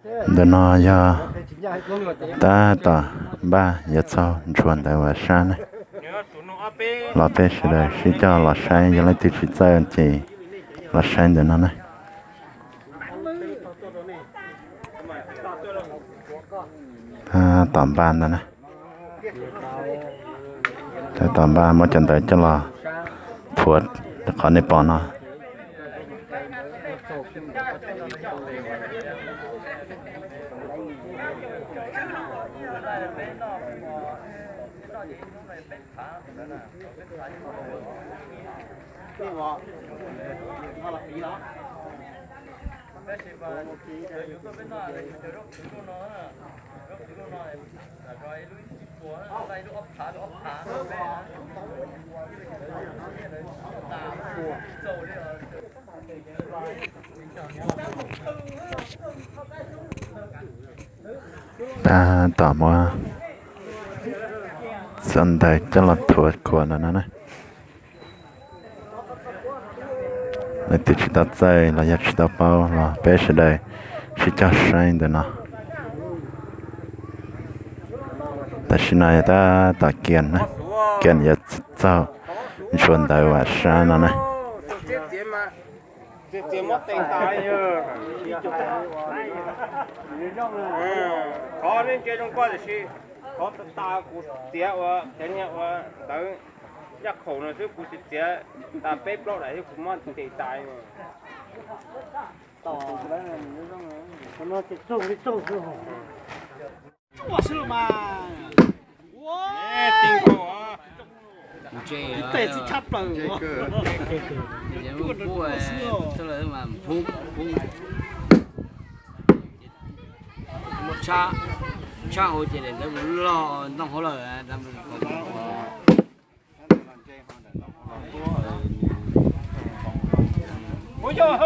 Ntawm no yog tab tom npaj yuav txaug ntsuag ntawv uas sab ne. Los peb sawv daws sib coj los saib, yog leej twg tsis txawj ces los saib ntawm no ne. Tab tom npaj ntawd na. Tab tom npaj muab cov ntawv coj los thuav qhov nej pom no. Tab tom muab cov ntawv coj los thuav khuam ntawm no na. Leej twg tsis tau txawj los yog tsis tau paub los peb sawv daws sib coj saib ntawm no. Tam sim no yog tab tom kiag na, kiag yuav txaug ntsuag ntawv uas sab no na. Qhov nej ntsia zoo koj tiam sis qhov tas kuv txiav ua cov niag ua ntawv ncaj qhaum no xwb, kuv tsis txiav tas peb plaub daim thiab kuv muab tes tas. Tes txi tshaj plaws. Tshaj hauv ces daim ntawv mus loj ntoo hauv lawm. Yuav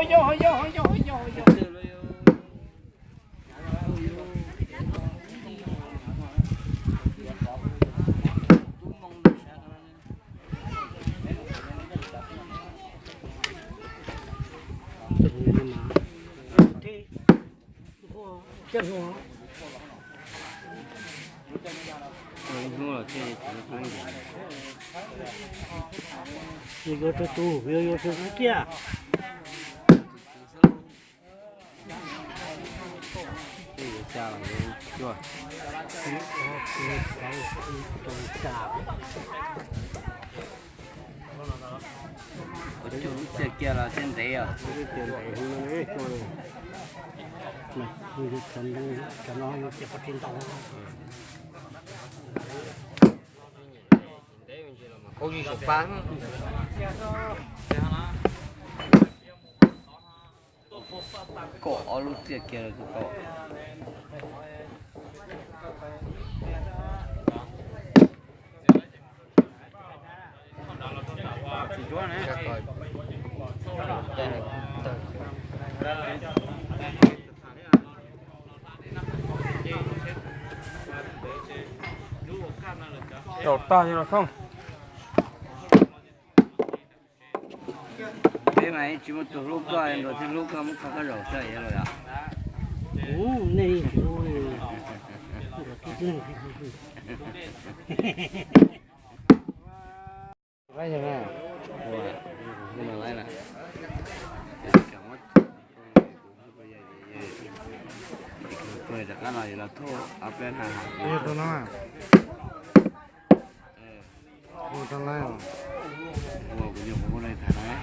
yuav tsawg tus, yuav yuav tsawg tus tiag. Ua cuag lub txiaj kiag los thiaj ntev os. Cov no yuav txiaj pov tseg ntau. Kom ob lub txiaj kiag los tau. Rau tag li los thooj. Peb mas tsis muaj tus hlub koj, luag thiaj hlub koj, muab koj koj zaum xwb los yog? Nej Rov qab los los thauj ob peb na. Kuv nyuam qhuav muaj neeg tham na.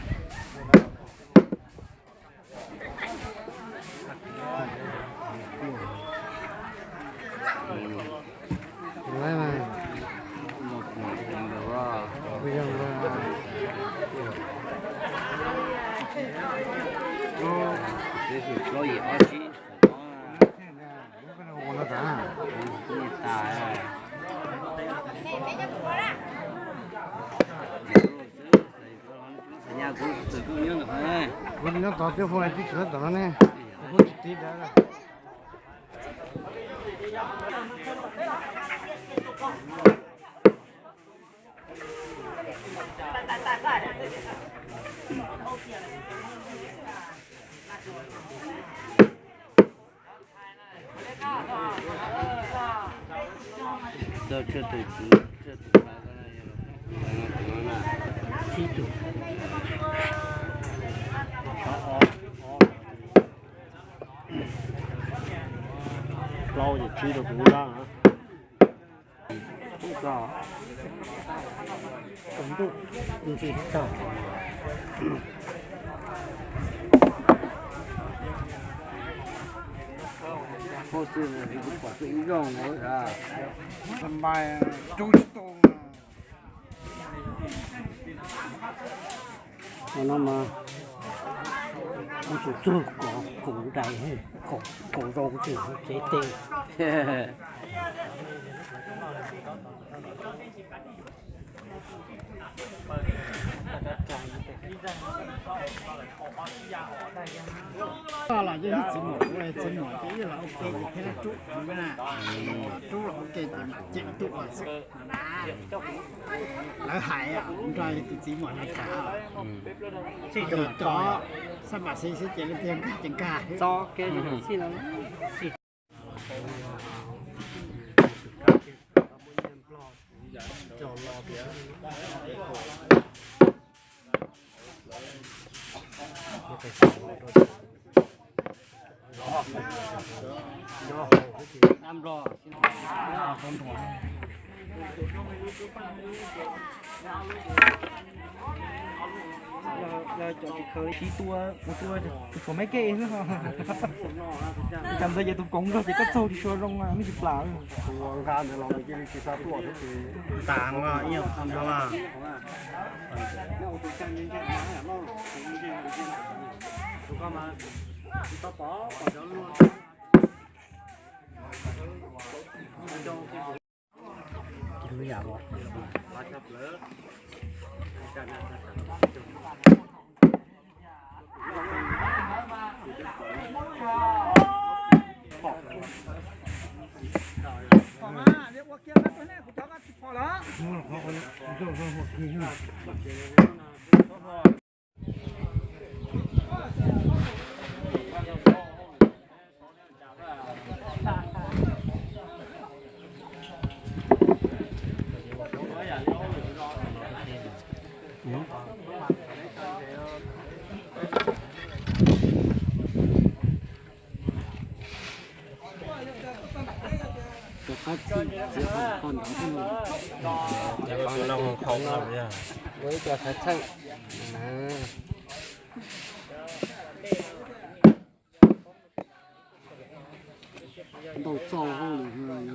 Plaub yim ob tsib. Kuv nyob tod twb hu tib tsis tom no ne, kuv hu tsis tiv lawm. Tsib tug. Plaub yog tsib rau tus ub lab na. Tus ntuj ntsis tag. Ua xwb pom ib zaug no. Rub tsis tu. No mas kuv tus txug kom kaum nrais, kaum zaus tsev teg. Los yog ib txiv muam, txiv muam ces ib los ua ke ces thiaj rub, rub los ua ke ces mam cem tuaj xwb. Lawv hais nrog tus txiv muam no tham, cov xab mam xis xwb ces lawv tias nkag ces nkag. Sib tua, ua tua tus tshuav maiv kej xwb. Cas ntawd ces tus koov nrog ces koj txaug tsis tshua zoo, me tsis plam. Tus nqa ntawd los nws cia li tsis xa tuaj thiab ces. Tas ib nyuag qho ntawd mas. Ua ib co xav txheej. Ntau txoj hauj lwm.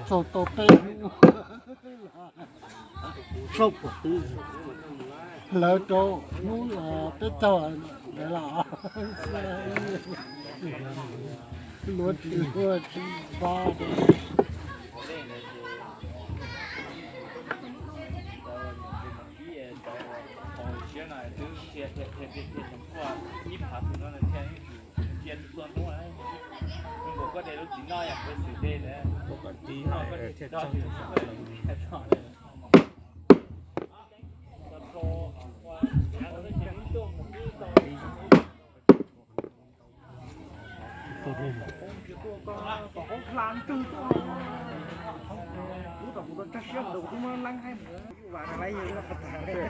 Txog tau peb hnub, sab puam twb hlawv rau hnub peb caug ntawd los luav tsis luag tsis npab.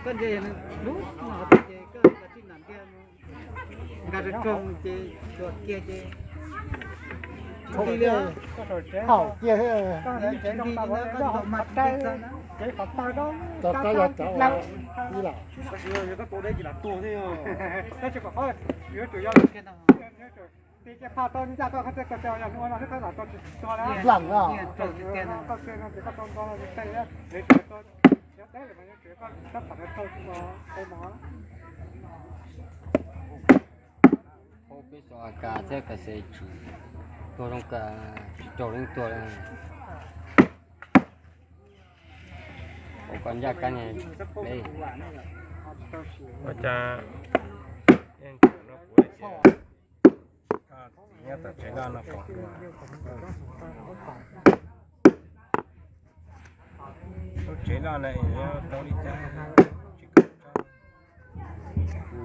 Koj nce lub no ces koj tsis nam tiag. Nkag rau roog ces tuam kiag ces tsis nti li. Haum kiag, tsis nti li na, koj tus ntoo mas tsis nti li na. Tab sis yog koj tua deb ces lam tuag thiab. Tab sis kom qhov yuav tsum yog kiag no. Ti caj phaj tau ncaj tau qhov txhia tau cov yog ua no thiab tab lam tau tsis tuag na. Nplaim no. Koj txia no ces koj tau nto no ces tau, yuav tsum tau, yuav deb lawm mas yuav tsum koj sab pham no tau tsis tau mov. Peb xov A K thiab K C tsis tuag zoo, K C tsis raug leej twg tuag li. Ua koj ncaj kab ne, peb. Ua cas no kuv txiv nyob tom tsev loj no pom dua. Lub tsev loj na nyob rau li cas tsis kawm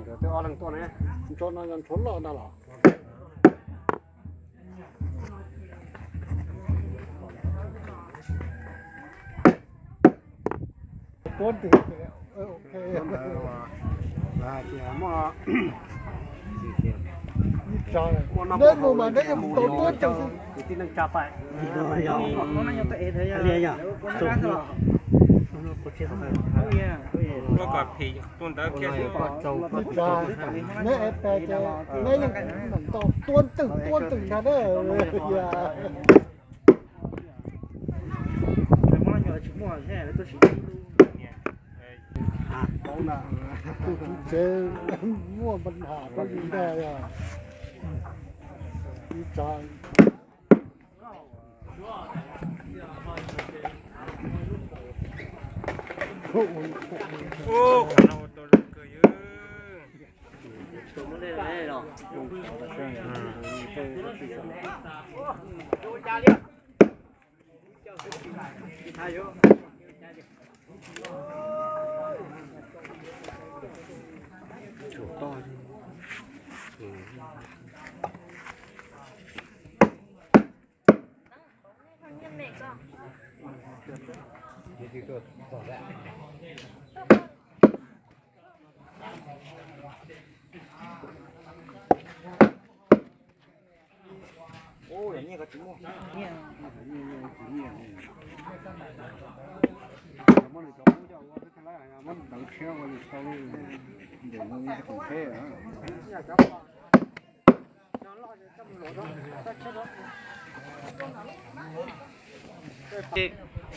txog. Tej ob leeg tuaj ne, ntsho no yog ntsho loj ntag los. Tuab ntwg, ok. Neb mus mas neb yeej mus tau tuab ntwg. Ib tsam neb es pes ces neb yeej mus tau tuab ntwg tuab ntwg ntag na. Tus tsev muaj npa nham koj li ntag yog ib tsam.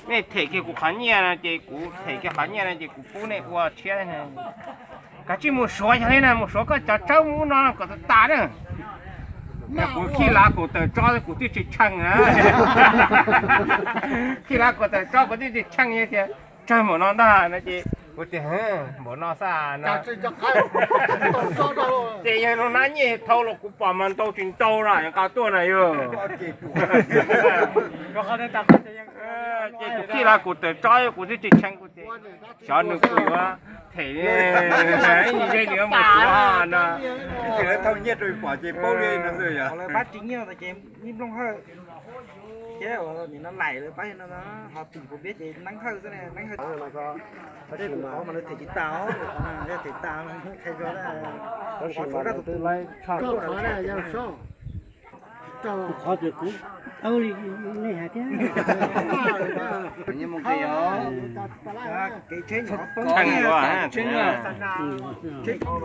Nej them kiag kuv qhov nyiaj no ces kuv them kiag qhov nyiaj no ces kuv pub nej ua tshiab. Kav tsij mus suav yog li na, mus suav koj cov tsawb ub no kom tas tas na. Kuv khij lav kaum tawm tsob kuv twb tsis tsheej na. Khij lav kaum tawm tsob kuv twb tsis tsheej tias tsawg npaum no ntag no ces kuv tias npaum no xwb no. Ces yog no nab nyiaj thau los kuv pom mas ntau tsis ntau no yog nqa tuaj na yog. Ces kuv khij lav kaum tawm tsob kuv twb tsis tsheej kuv ces xyov nws puas yuav them ib zej li mus suav no. Ces lawv thau nyiaj rau pom ces paub li no xwb yog. Lawv pab ris nyiaj no ces ib nplooj hawj. Thiab nim no laim lawv pab no ho tim kuv peb ces neeb hawj xwb ne, neeb hawj. Tej kuv qhov mas lawv them tsis tas os, yog them tas qhia rau na. Qhov tsuav koj tus tus. Qhov tsuav kuv, li nej hais thiab. Kev tsheb nyuam qhuav poob, tsheb qhov.